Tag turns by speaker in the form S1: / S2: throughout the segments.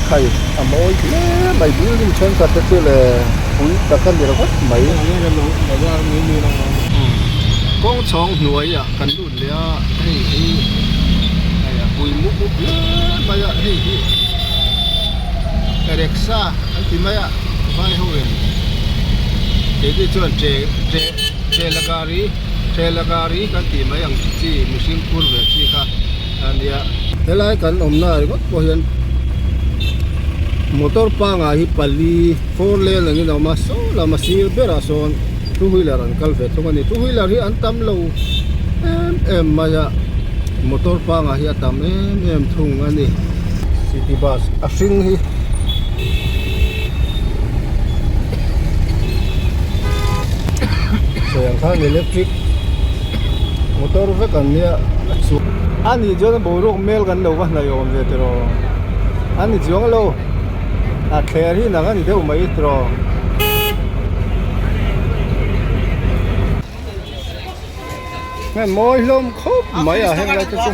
S1: Khai a mawi hle mai building thenkhat te chu le pui tak a ni ringawt mai. Kawng chhawng hnuaiah kan lut leh a hei hi hei a pui mup mup hle mai a hei hi rickshaw an ti mai a vai ho in keini chuan che che chelagari chelagari kan tih mai ang chi mihring phur ve chi kha a nia helai kan awmna ringawt pawh hian motor pangai hi pali four lane angin a awm a saw lam a sir berah sawn two wheeler an kal ve thung a ni two wheeler hi an tam lo em em mai a motor pangai hi a tam em em thung a ni city bus a hring hi sawi ang khan electric motor vek an nia a chu a nih chuan a boruak mel kan lo va hnaih awm ve tiraw a ni chuang lo a thler hi nang a ni deuh mai tiraw. Hei mawi hlawm khawp mai a heng lai te chu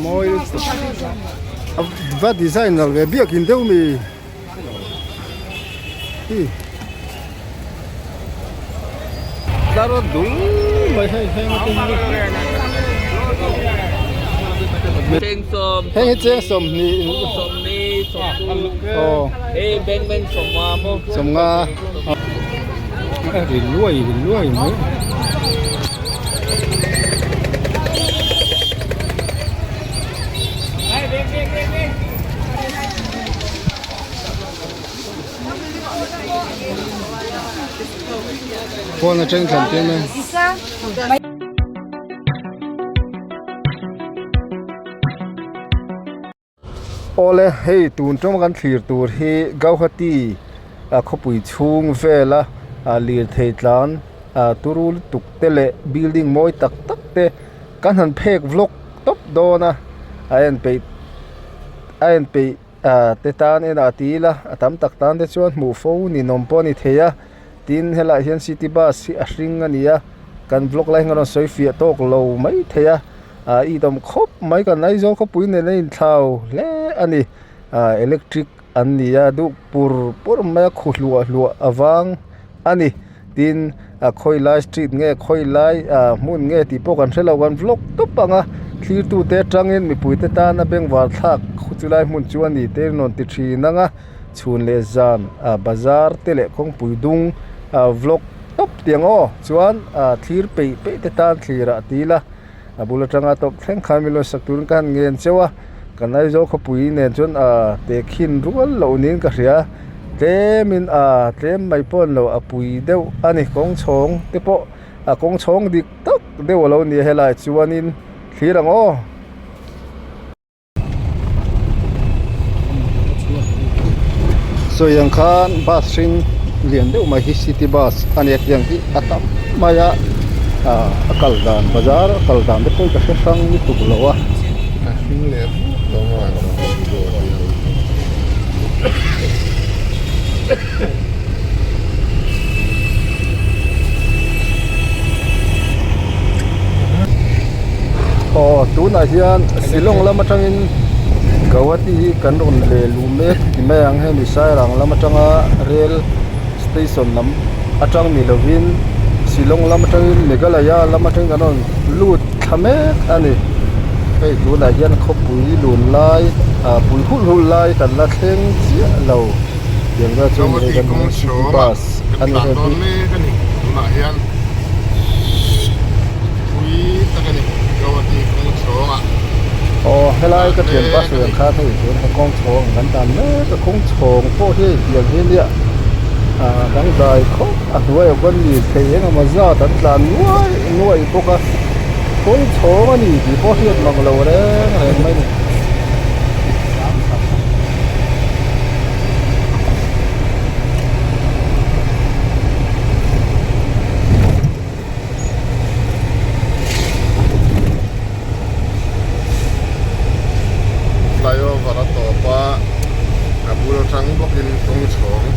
S1: mawi lutuk a va design nalh ve biakin deuh mi hi tlar a dul mai hei heng te hi heng hi cheng sawmhnih aw sawmnga. A ri luai luai mai. Phone atang thlan tir mai. Awle hei tun tawng kan thlir tur hi Gauhati ah khawpui chhung vela ah lirthei tlan ah turu lutuk te leh building mawi tak tak te kan han phek vlog tawp dawn a a en peih a en peih ah te tan enah ti ila a tam tak tan te chuan hmuh fo ninawm pawh a ni thei a tin helaiah hian city bus hi a hring a ni a kan vlog lai hian kan rawn sawi fiah tawk lo mai thei a. Ah i dawm khawp mai kan Aizawl khawpui nen a inthlau hle a ni ah electric an ni a duh pur pur mai a khu hluah hluah avang a ni tin a khawi lai street nge khawi lai ah hmun nge tih pawh kan hrelo kan vlog tawp ang a thlir tute atangin mipui te tana bengvar thlak chulai hmun chu a ni te rawn ti thin ang a chhun leh zan ah bazar te leh kawngpui dung ah vlog tawp tiang aw chuan ah thlir peih peih te tan thlir ah ti ila. A bul atanga tawp thleng khan min lo sak turin ka han ngen cheu a kan Aizawl khawpui nen chuan ahh tehkhin rual loh niin ka hria tlemin ahh tlem mai pawh an lo a pui deuh a ni kawng chhawng te pawh a kawng chhawng dik tak deuh a lo ni a helai chuanin thlir ang aw. Sawi ang khan bus hring lian deuh mai hi city bus a nia tiang hi a tam mai a ah a kal dan bazar a kal dan te pawh hi ka hre hrang lutuk lo a.
S2: A hring leh vut lo a
S1: Aw tunah hian Shillong lam atangin Guwahati hi kan rawn leh luh mek ti mai ang hemi Sairang lam atanga rail station lam atang ni lovin Shillong lam atangin Meghalaya lam atangin kan rawn lut thla mek a ni hei tunah hian khawpui lun lai ah pui hulh hulh lai kan la thleng chiah lo tiang vel chuan hei kan hmu city bus a ni hei hi. Aw helai ka thian bus lian khan hei tun he kawng chhawng kan dan mek a kawng chhawng pawh hi tiang hi nia ah dangdai khawp a hnuaiah khawn mi thei eng emaw zat an tlan nuai nuai bawk a kawng chhawng a ni tih pawh hriat mang lo reng reng mai a ni.
S2: Flyover a tawp a a bul atang bawkin kawng chhawng.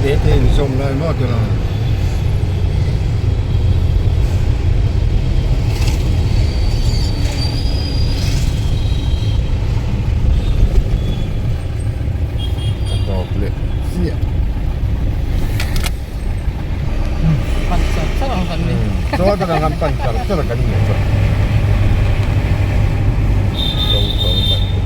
S2: te te inzawm lai maw tila. A tawp leh chiah.
S3: Pan char char ang kan ni.
S2: Chaw te kan pan char char kan ni chu. Kawng man te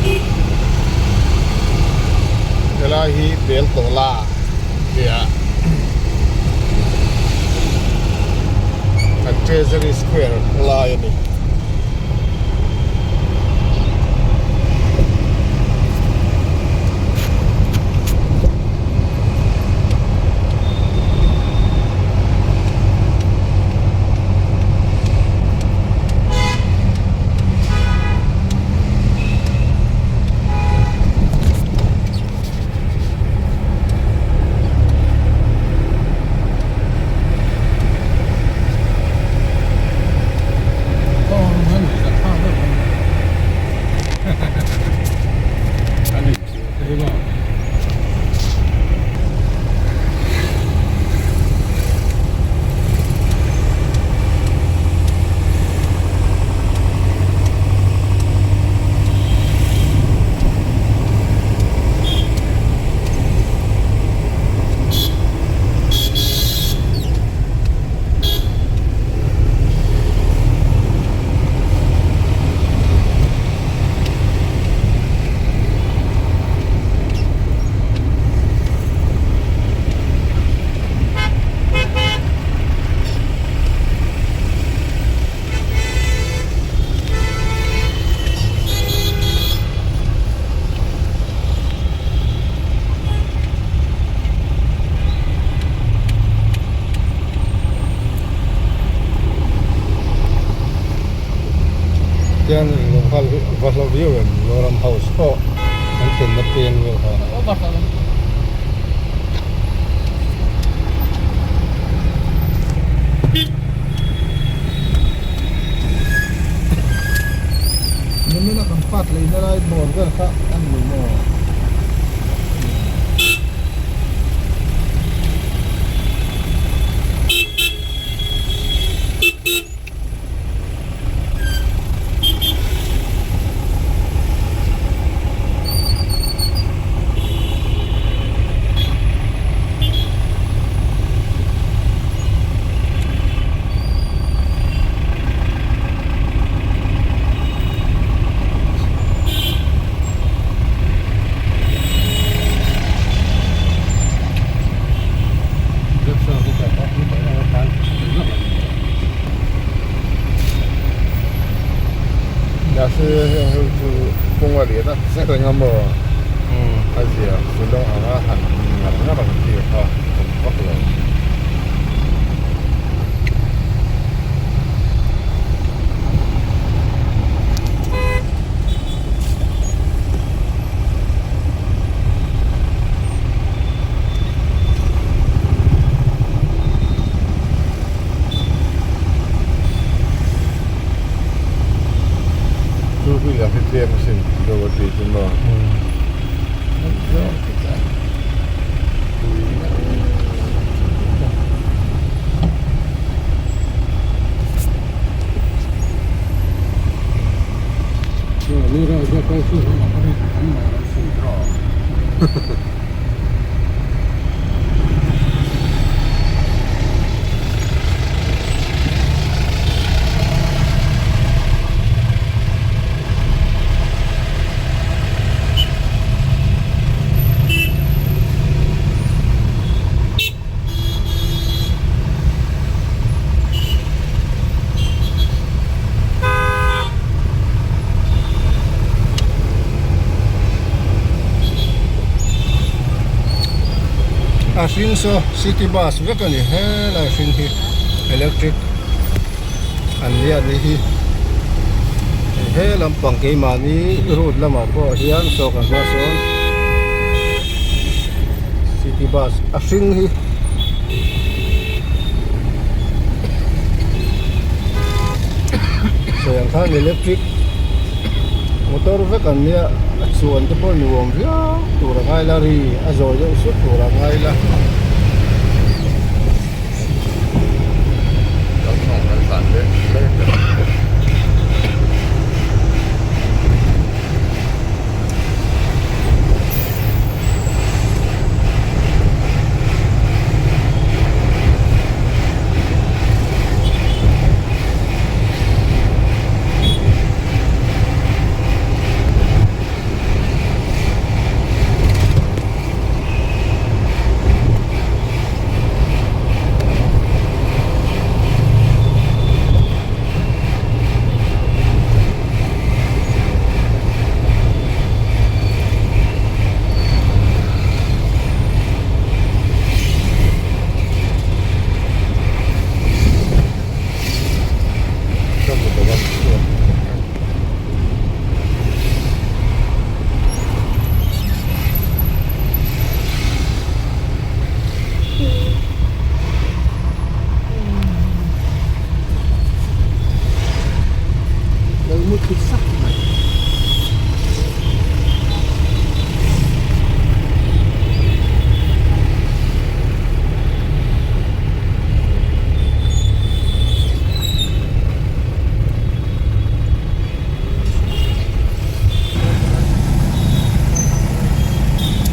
S2: hi. Helai hi bel tawh la tia kan treasury square lai a ni. Tian va hlo viau em Mizoram house pawh an thlenna peng vel kha.
S1: Nimin a kan part leina lai bawr vel kha a ni maw?
S2: Mahse heng ho chu kawng a lian a zet reng a maw a zia shillong anga han ngar ngar ang chi kha awm vak lo. Chu hi a hrethiam asin deuh a tih chu maw.
S1: A hring saw city bus vek a ni helai hring hi electric an nia nih hi he lampang keimahni road lamah pawh hian saw kan hma sawn city bus a hring hi. Sawi ang khan electric motor vek an nia a chuan te pawh nuam viau tur a ngai la ri a zawi deuh sup tur a ngai la.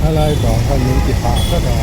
S1: Helai bang khan min ti hah tlat a.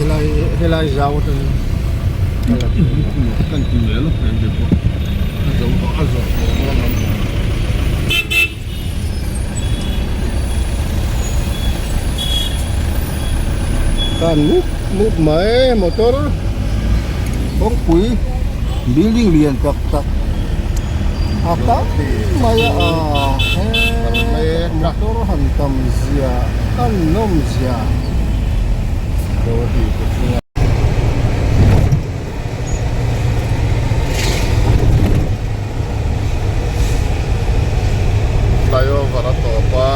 S1: Helai helai zau atangin
S2: kan ti ve lawk ang te pawh a zo tawh a zawh tawh dawn ang.
S1: Kan mup mup mai motor kawngpui building lian tak tak a tam mai a he motor han tam zia an nawm zia.
S2: Flyover a tawp a,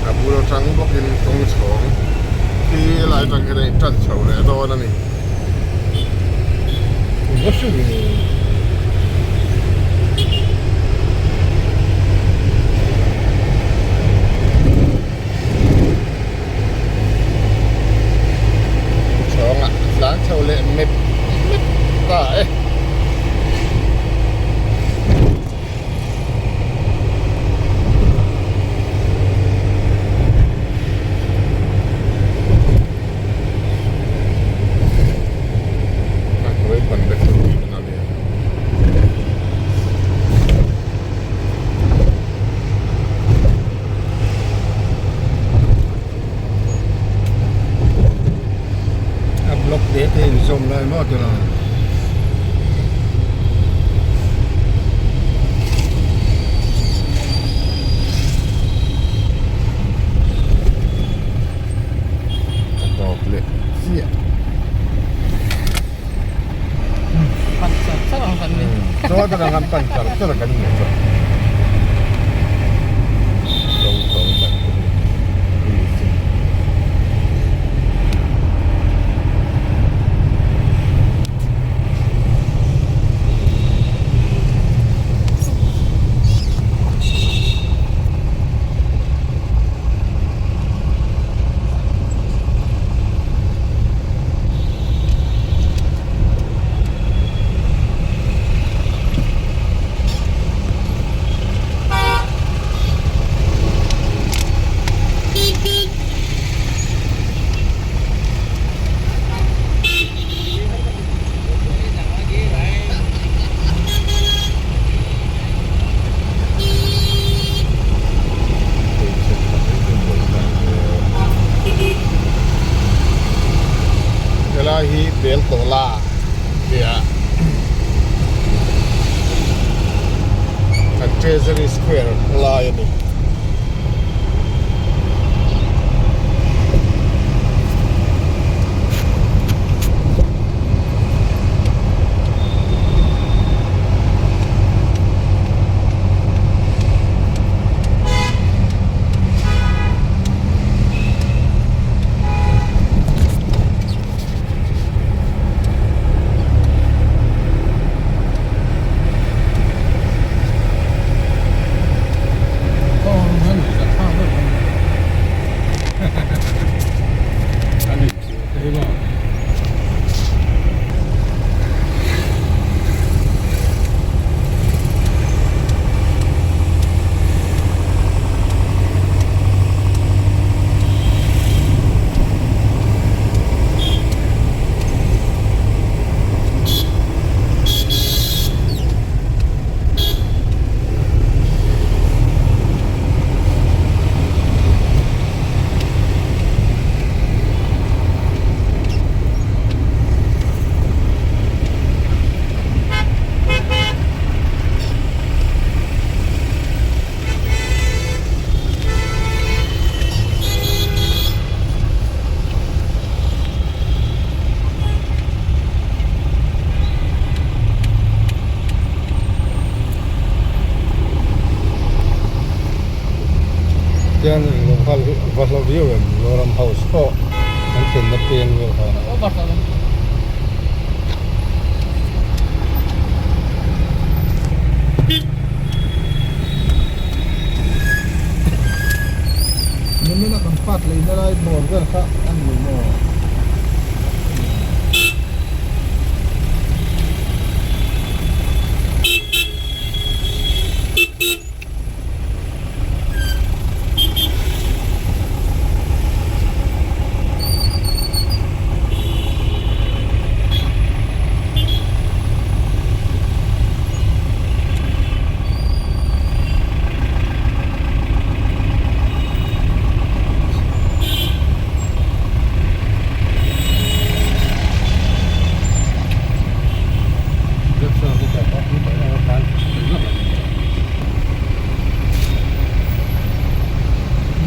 S2: a bul atang bawkin kawng chhawng khi lai atang khian a in tan chho leh dawn a ni. Chhawngah tlan chho leh mep mep ta e. A hnuai pan te chu tih a ni.
S1: A block te te in zawm lai maw tila.
S2: A tawp leh chiah.
S3: Pan char char ang kan ni.
S2: Chaw atang kan pan char char kan ni chu. Kawng chhawng ban te hi ri chi. Helai hi Beltola tia kan Treasury Square lai a ni. Tian lo kha va hlo viau em Mizoram House pawh kan thlenna peng vel kha.
S1: Nimin a kan part leina lai bawr vel kha a ni maw?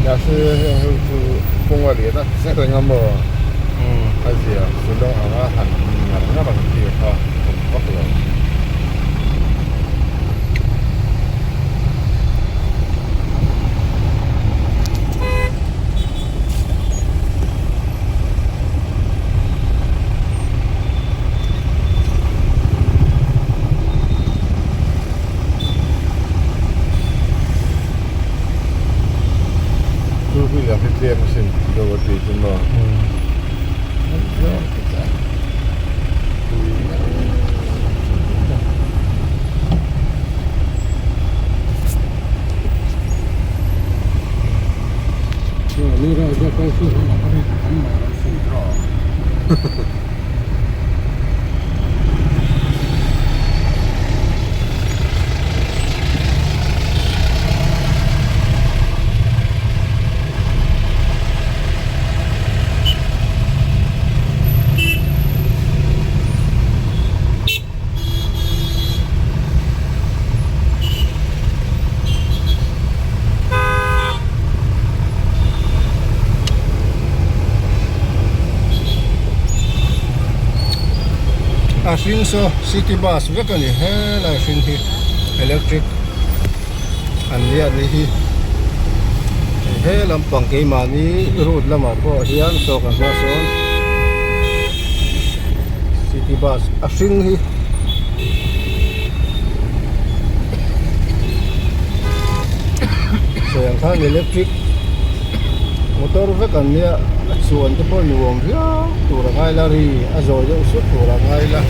S2: Mahse heng ho chu kawng a lian a zet reng a maw a zia Shillong anga han ngar ngar ang chi kha awm vak lo. Two wheeler hi tlem asin deuh a tih chu maw
S1: A hring saw city bus vek a ni helai hring hi electric an nia ni hi he lampang keimahni route lamah pawh hian saw kan hma sawn city bus a hring hi sawi ang khan electric motor vek an nia a chuan te pawh nuam viau tur a ngai la ri a zawi deuh sup tur a ngai la.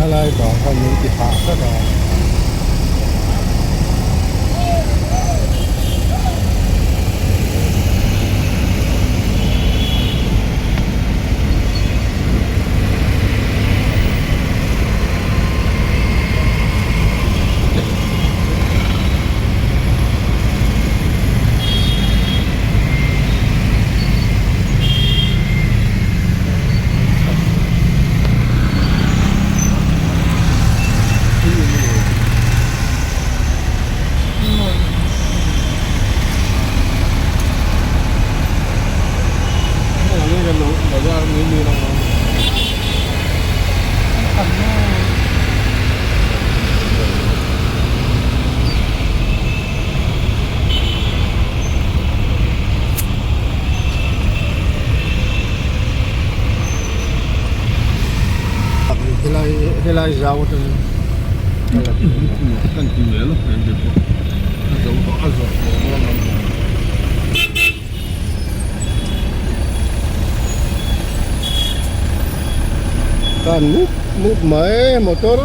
S1: Helai bang khan min ti hah tlat a. Helai helai zau atangin
S2: kan ti ve lawk ang te pawh a zo tawh a zawh tawh dawn ang
S1: Kan mup mup mai motor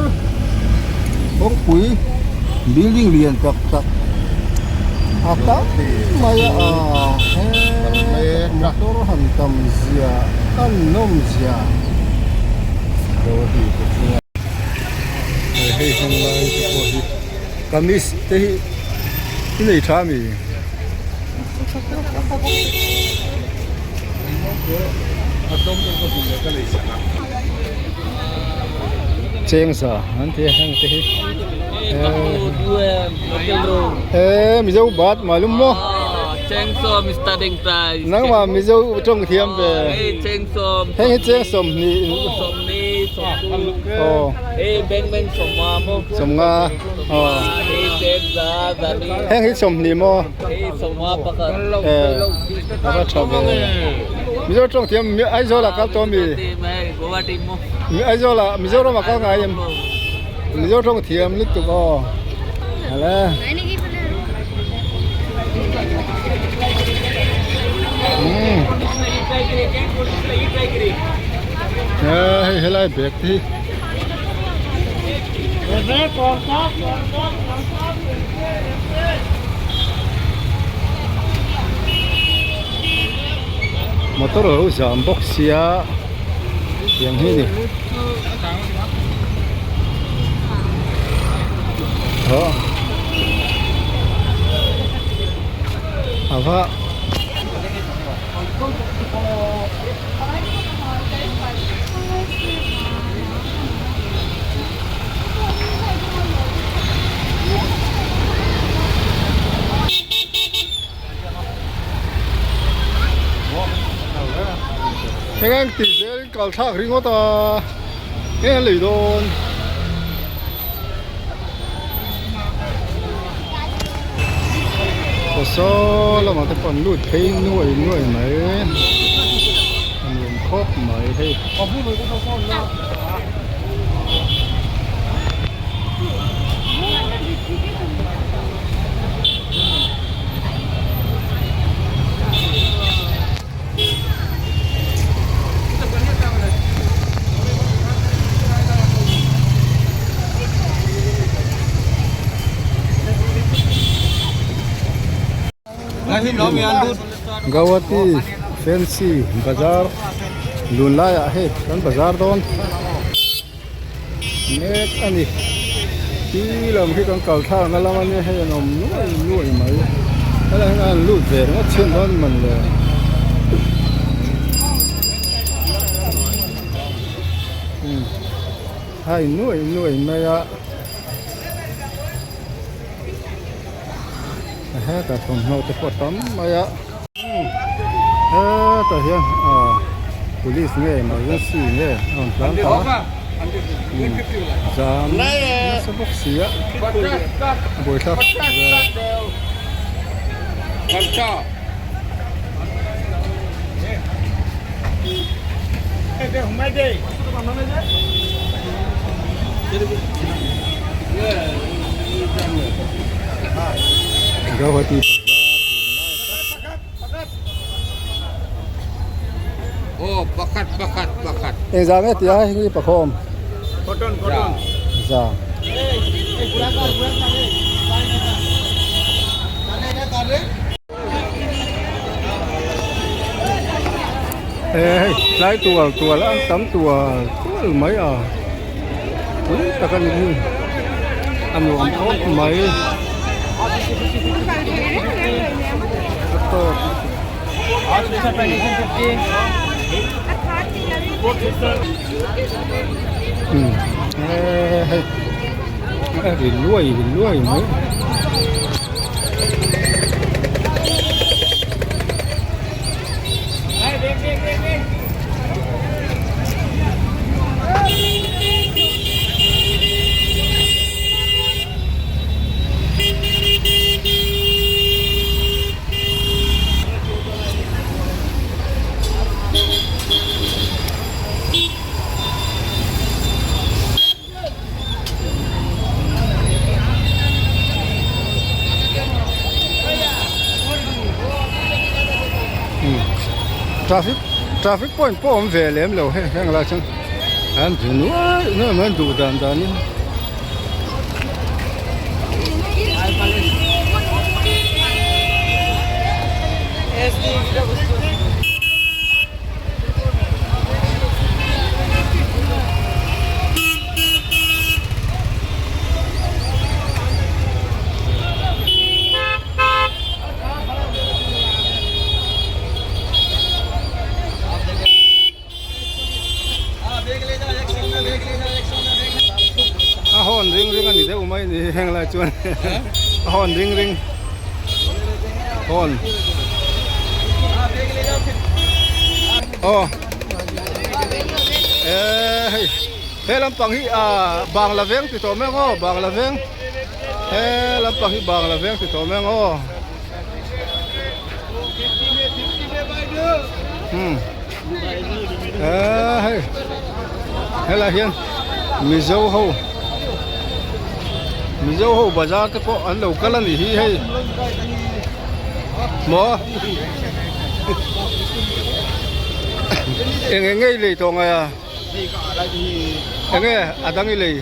S1: kawngpui building lian tak tak a tam mai a he motor han tam zia a nawm zia hei heng lai te pawh hi kamis te hi i nei tha ami. Cheng za an ti a heng te hi eh mizo bat malum maw nangmah mizo tawng thiam ve heng hi cheng sawmhnih aw sawmnga aw heng hi sawmhnih maw. Eh a va tha ve Mizo tawng thiam Aizawl ah kal tawh mi Aizawl ah Mizoram ah kal ngai em Mizo tawng thiam lutuk aw hala umm hei helai bag te hi. Motor a lo zam bawk sia tiang hi ni aw a va Eng eng tih zel in kal thlak ringawt a eng an lei dawn. Aw saw lamah te pawh an lut phei nuai nuai mai a nuam khawp mai hei. Guwahati fancy bazar lun laiah hei kan bazar dawn mek a ni ti lam khi kan kal thlak na lam a nia hei an awm nuai nuai mai helai hian an lut ve ringawt chhin dawn man le. Hai nuai nuai mai a. Hetah thawmhnaw te pawh tam mai a hetah hian ah police nge emergency nge a rawn tlan ta zam nasa bawk si a buaithlak Guwahati bazar eng zah nge tia heng hi pakhawm. Za. Ee hei tlai tual tual a tam tual tual mai a pui tak a ni hi a nuam khawp mai a tawp. Ee hei a ri luai luai mai. Traffic traffic point pawh a awm ve lem lo hei heng lai chuan an ti nuai nuai mai an duh dan dan in. A hawn ring ring a ni deuh mai ni heng lai chuan a hawn ring ring hawn aw eh hei he lampang hi ah bangla veng ti tawh mai ang aw bangla veng he lampang hi bangla veng ti tawh mai ang aw. Hmm. Eh, hei. Helai hian Mizo ho Mizo ho bazar te pawh an lo kal a nih hi hei. Maw? Eng eng nge i lei tawh ngai a? Eng nge a dang i lei?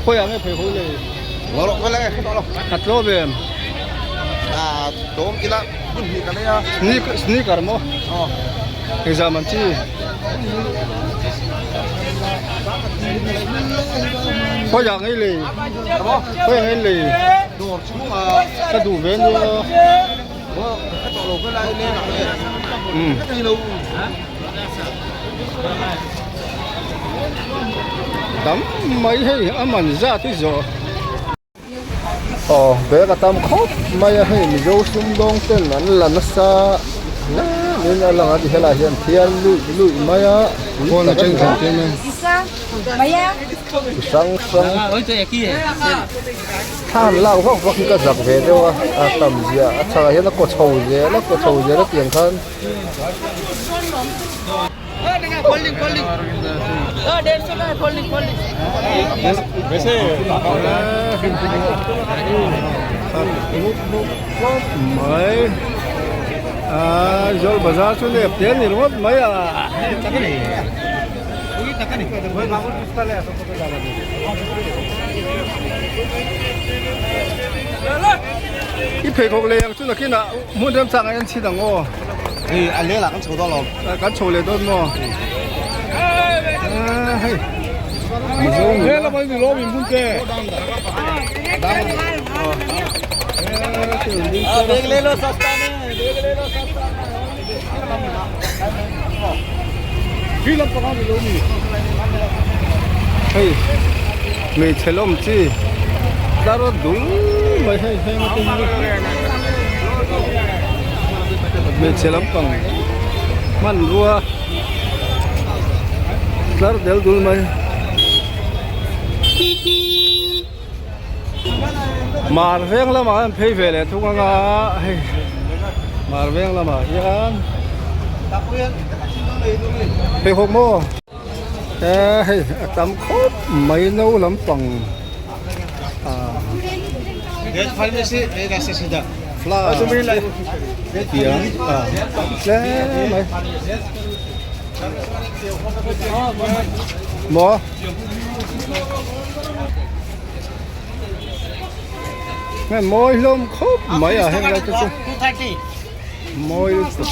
S1: Khawiah nge pheikhawk i lei? A tlawm em? Sneaker maw? Engzah man chi? Khawiah nge i lei? Khawiah nge i lei? Ka duh ve nia. Tam mai hei a man zat hi zawh aw bag a tam khawp mai a hei mizo sumdawng ten an la nasa hle niin a lang a ti helai hian thiar luih luih mai a chi hrang hrang thla an lak vak vak hi ka zak ve deuh a a tam zia a chhakah hian a kaw chho zel a kaw chho zel a tiang khan. Mai Aizawl bazar chu nep te a ni ringawt mai a. I pheikhawk lei ang chu nakinah hmun remchang ah hian chhin ang aw.
S2: Hei a lel ah kan chho dawn lo.
S1: Kan chho leh dawn maw? Hei Mizo Hei hmeichhe lawm chi tlar dul mai hei heng te hi hmeichhe lampang hmanrua tlar del dul mai. Mar veng lamah hian phei ve leh thung anga hei mar veng lamah hian pheikhawk maw eh hei a tam khawp mai no lampang ah flower te tiang ah tlem mai. Maw? Hei mawi hlawm khawp mai a heng lai te chu mawi lutuk.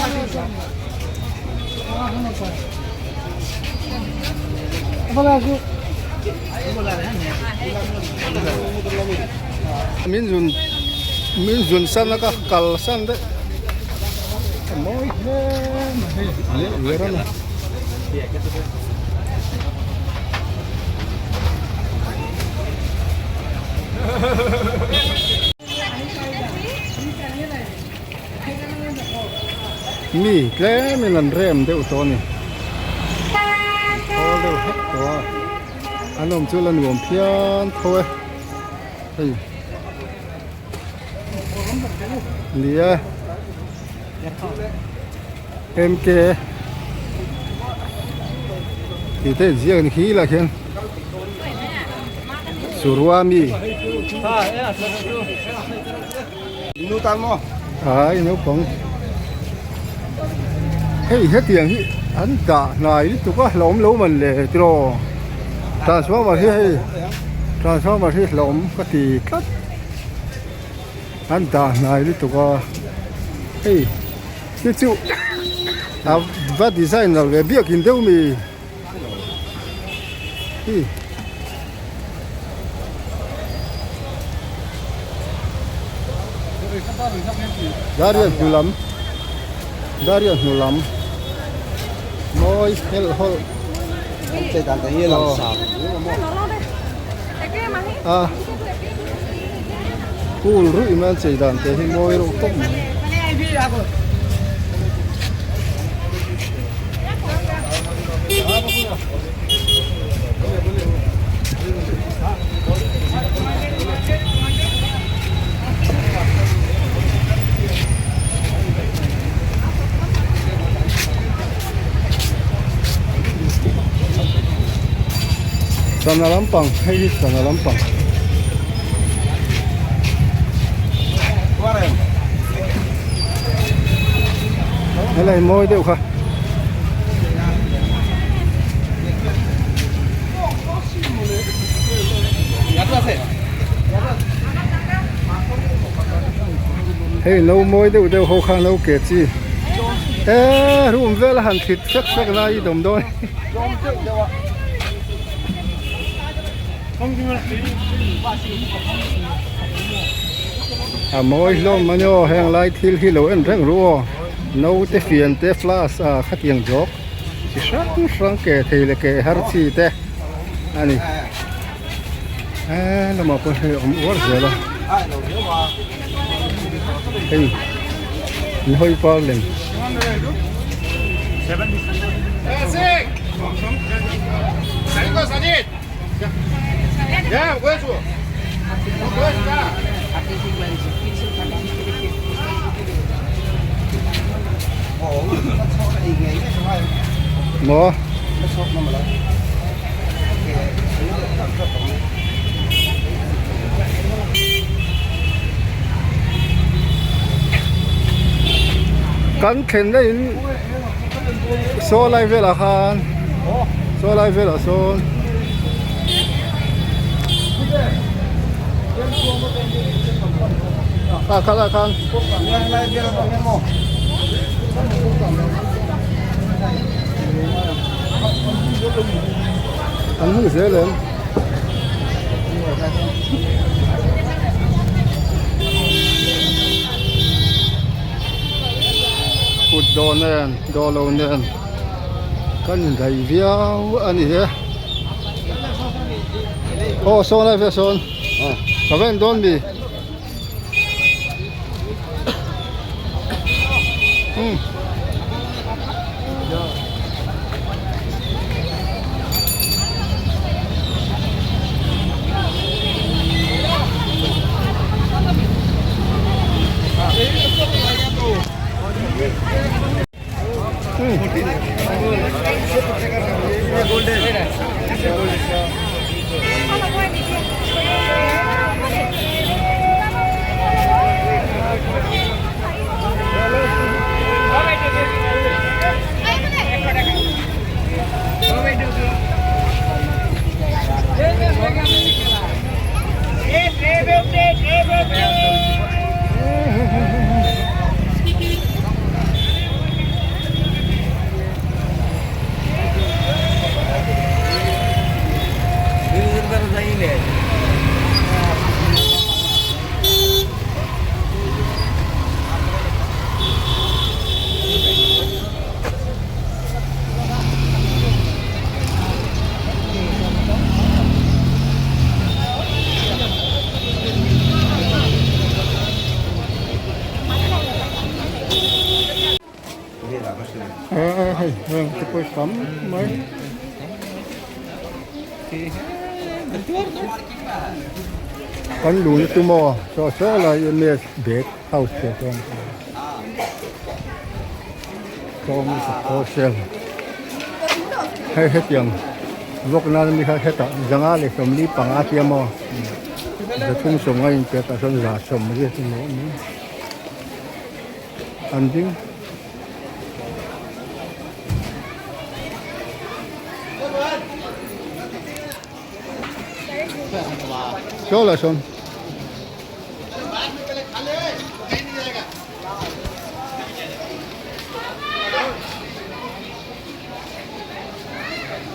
S1: Min zun min zun san a ka kal san daih a mawi hle mai hei leh uar a ni. Mi tlemin an rem deuh tawh a ni thawl deuh hlek tawh a an awm chu la nuam phian tho e hei ni e MK tih te inziak a ni khi lah khian Surwami Ai naupang hei hetiang hi an dah hnai lutuk a hlauhawm lo man le tiraw transformer hi hei transformer hi hlauhawm ka ti tlat an dah hnai lutuk a hei hi chu a va design lo ve biakin deuh mi hi. Darian hnu lam Darian hnu lam mawi helh hawlh a cool ruih mai an chei dan te hi mawi reuh khawp mai. Sana lampang hei hi sana lampang helai mawi deuh kha. Hei no mawi deuh deuh ho kha no ke chi e room vel a han thlit fek fek lai i dawm dawn a mawi hlawm a ni aw heng lai thil hi lo en reng ru aw no te fian te flask ah khatiang zawk chi hrang hrang ke thei leh ke har chi te a ni he lamah pawh hei a awm uar zel a hei an hawi par lem. Maw? Kan thlenna in saw lai velah khan saw lai velah sawn ah kha lah khan an hmu zel em. Kut dawh nen dawh lo nen kan indaih viau a ni e aw sawn lai vel sawn ka va en dawn mi umm. Hei heng te pawh tam mai. Kan lun chu maw saw saw lai ms bag house te chuan sawm wholesale hei hetiang vawk nan ami kha hetah zanga leh sawmli panga tia maw zathum sawm a inpe tah chuan za sawm riat a ni awm mai an ding. Saw lah sawn.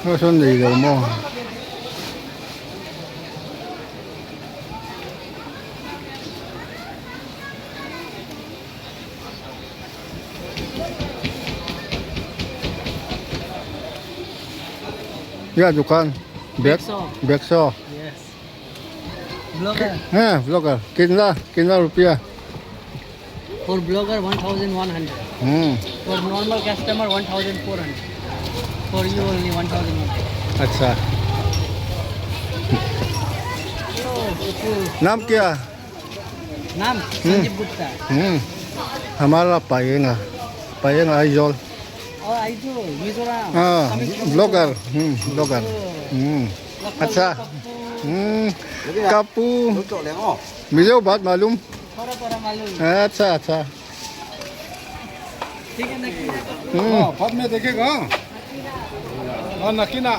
S1: Saw sawn nei lo maw. Ya dukan bag bag saw.
S3: Yes. Blogger.
S1: Ha vlogger. Kitna kitna rupiah?
S3: For blogger 1100.
S1: Hmm.
S3: For normal customer 1400. For you only 1100.
S1: अच्छा
S3: Oh,
S1: नाम क्या
S3: नाम संजीव गुप्ता
S1: हम्म हमारा पाएगा पाएगा आइजोल
S3: और आइजोल मिजोरम
S1: हाँ blogger blogger अच्छा कपू मिजो बात मालूम
S3: थोड़ा थोड़ा मालूम
S1: अच्छा अच्छा
S3: ठीक है ना
S2: बाद में देखेगा और नकीना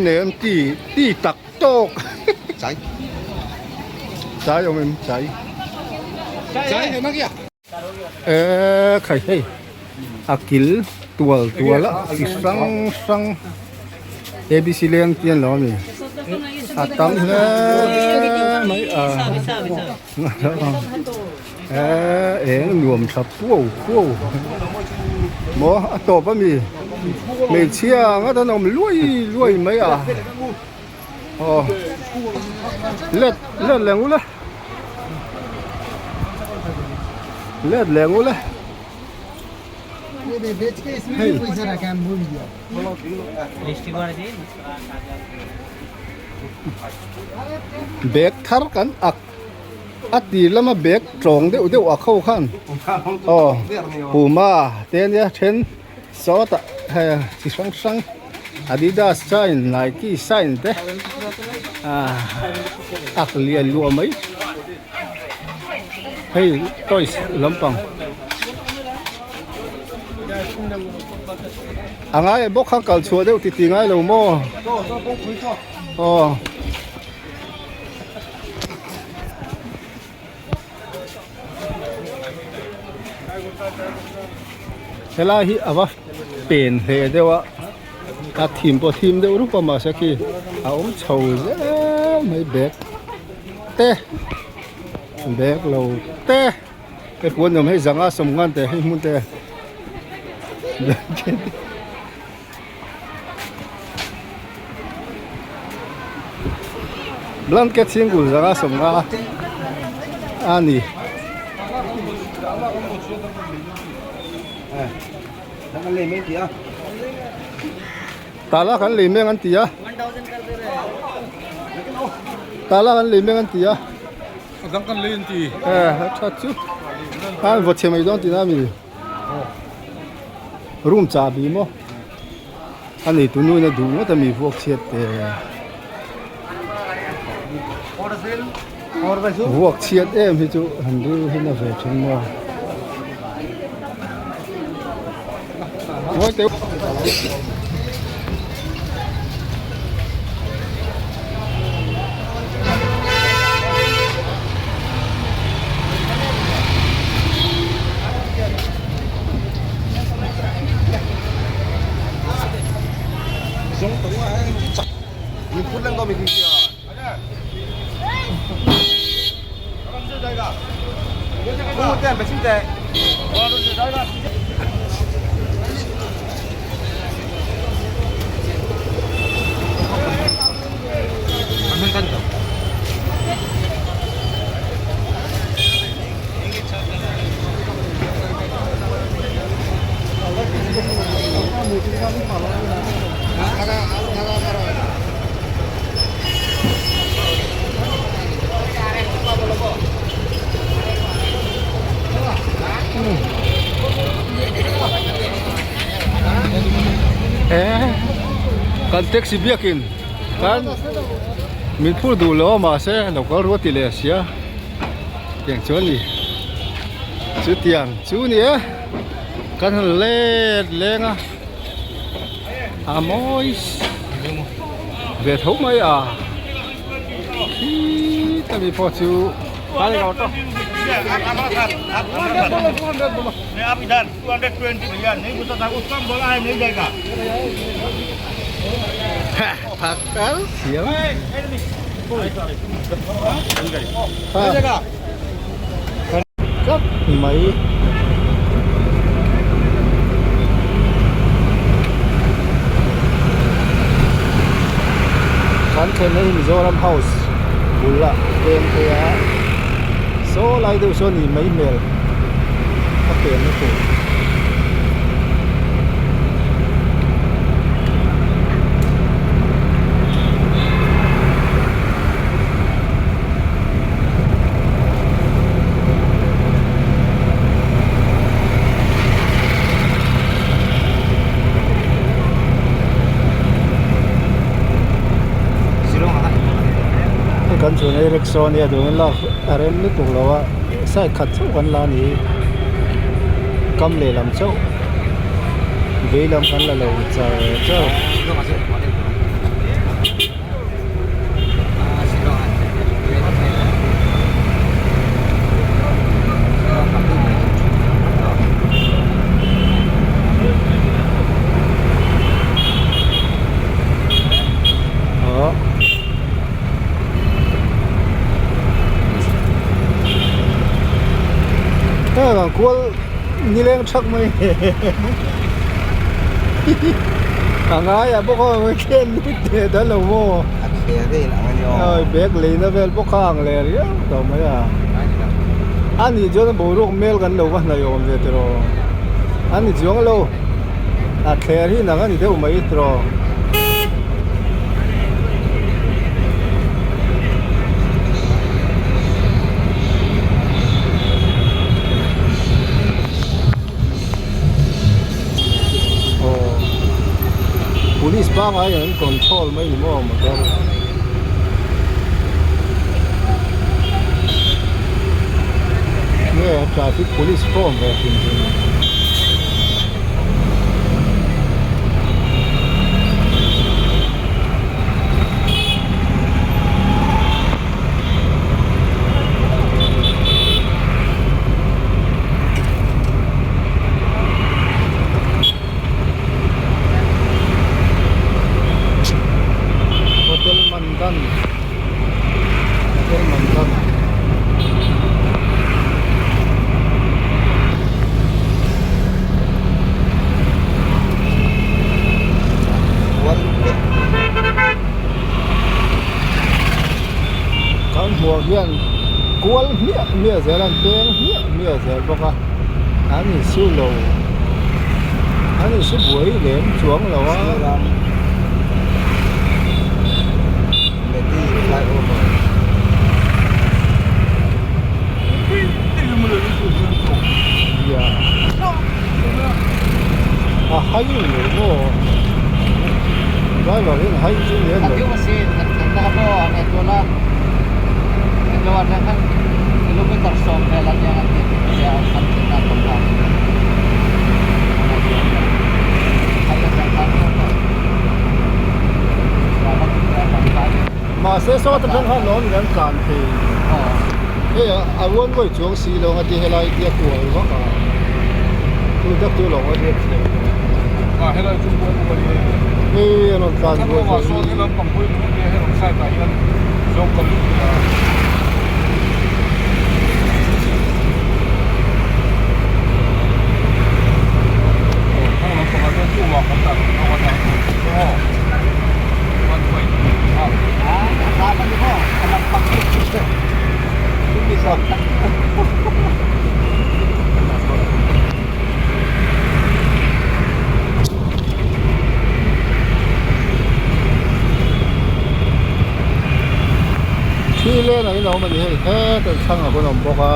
S1: nè ti ti tặc tốt
S2: trái
S1: trái ông em trái
S2: trái thì nó kia
S1: ê khai hey akil tual tual á chi sang sang abc lên tiền lo mi à tắm hle mấy à ê eng nuam tha puau puau mo a tawp a mi hmeichhia ngawt an awm luai luai mai a aw let let leh ngu le let leh ngu le hei bag thar kan ak a tir lama bag tawng deuh deuh a kho khan aw puma te ania then sawtah hei chi hrang hrang adidas sign nike sign te ah ak lian luah mai hei toys lampang a ngai bawk kha kal chhuah deuh titi ngai lo maw aw. Helai hi a va pen hle deuh a a thim pawh a thim deuh rup a mahse khi a awm chho zel mai bag te bag lo te hei puan awm hei zanga sawmngan te hei hmun te blanket blanket single zanga sawmnga a ni. Tala kan lei mek an ti a tala kan lei mek an ti a e a tha chu a vaw chhe mai dawn tihna a mi room chahbi maw a nei tu nu in a duh ngawt a mi vuak chhiat te vuak chhiat em hi chu han rilru hi na ve thin maw. Kan taxi biakin kan min phur duh lo a mahse lo kal ruat ti leh a sia tiang chu a ni chutiang chu ni e kan han let leng a a mawi ve tho mai a khita mi pawh chu Tlat mai. Kan thlenna hi Mizoram House bulah peng phei a saw lai deuh saw ni mai hmel a penna tur. Kan chhun hi rickshaw ania duhin lak a rem lutuk lo a side khat chauh kan la a ni kam lehlam chauh veilam kan la lo char char. Heng kual nileng thak mai a ngai ah bawk a khian lut leh dawn lo maw
S4: a thler te in ang a ni aw
S1: awi bag leina vel bawk a ang leh riau tawh mai a a nih chuan a boruak mel kan lo va hnaih awm ve tiraw a ni chuang lo a thler hi nang a ni deuh mai tiraw. Aw police pangai an control mai ni maw motor nge traffic police pawh awm ve hrim hrim. Hotel Mandan Hotel Mandan Kan hmuh hian kual hmiah hmiah zel an peng hmiah hmiah zel bawk a an insu lo an insu buai lem chuang lo a. A hai lo maw driver hian a hai chu ni em lo. Mahse sawta tang khan lawm in an tlan thei hei a one way chuang si lo ang a ti helai tia kual vak a chu dak chu lawng a riat thei.
S2: Hei an rawn tlan buai tawh hi. Thi len ang in a awm a ni hei hetah thlang a hun a awm bawk a.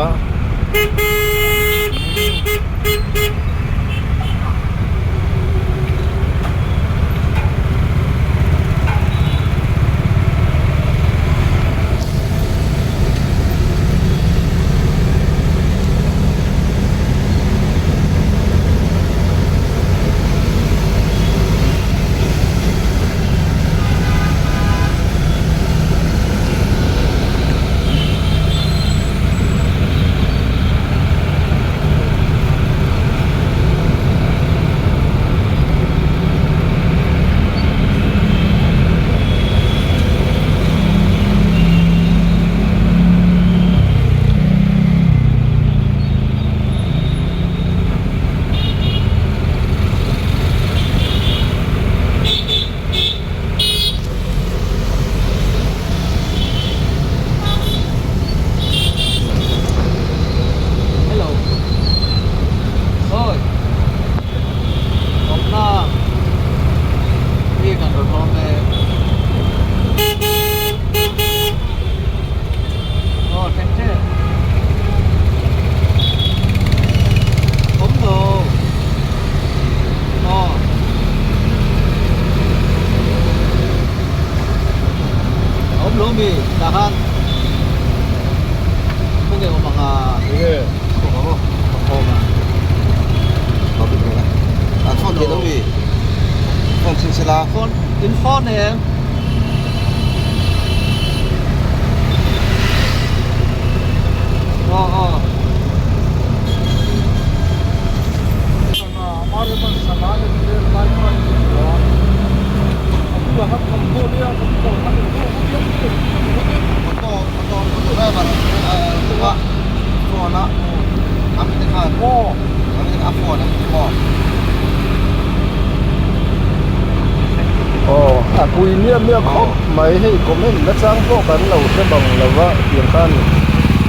S2: Aw a pui miah miah khawp mai hei comment na chang pawh kan lo hre bang lo va tiang khan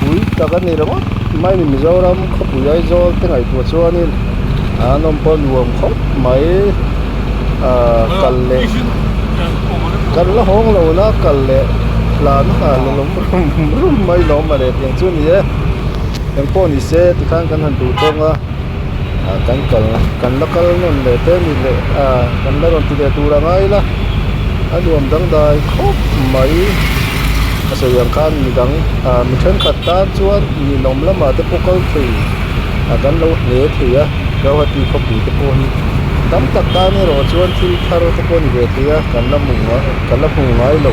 S2: pui tak a ni ringawt mai a ni Mizoram khawpui Aizawl te ngaihtuah chuanin an awm pawh nuam khawp mai ah kal leh kan la hawng lo na kal leh hlan a la lawm rum rum mai lawm mawle tiang chu a ni e engpawh ni se tikhan kan han duh tawng a ah kan kal kan la kal nawn leh te ni leh ah kan la rawn ti leh tur a ngai ila a nuam dangdai khawp mai a sawi ang khan midang ah mi thenkhat tan chuan ninawm lamah te pawh kal thei ah kan lo hle thei a Guwahati khawpui te pawh hi tam tak tan erawh chuan thil thar te pawh a ni ve thei a kan la hmu kan la hmu ngai lo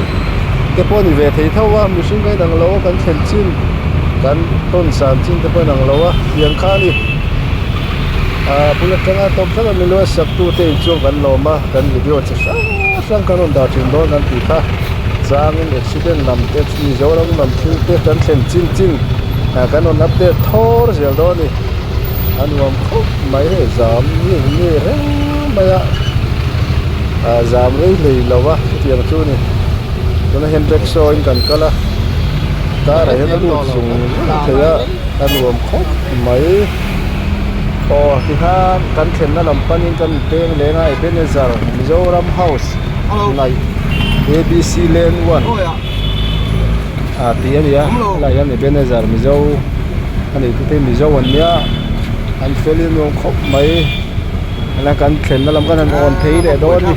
S2: te pawh a ni ve thei tho a mihring kan inang lo a kan thlen chin kan tawn san chin te pawh a inang lo a tiang kha a ni ah bul atanga tawp thleng a milu a sak tu te in chuan kan lawm a kan video chi hrang hrang kan rawn dah thin dawn kan tih kha changin accident lam te Mizoram lam thil te kan thlen chin chin ah kan rawn update thawr zel dawn a ni a nuam khawp mai hei zam nge nge reng mai a ah zam rei hlei lo a chutiang chu a ni tunah hian rickshaw in kan kal a car ah hian a lut zung zung thei a a nuam khawp mai aw tikhan kan thlenna lam panin kan peng leng a Ebenezer Mizoram house hnaih A B C lane one ah tih a ni a helaiah hian Ebenezer Mizo a nei te Mizo an nia an fel in nuam khawp mai helai kan thlenna lam khan an awn phei leh dawn a ni.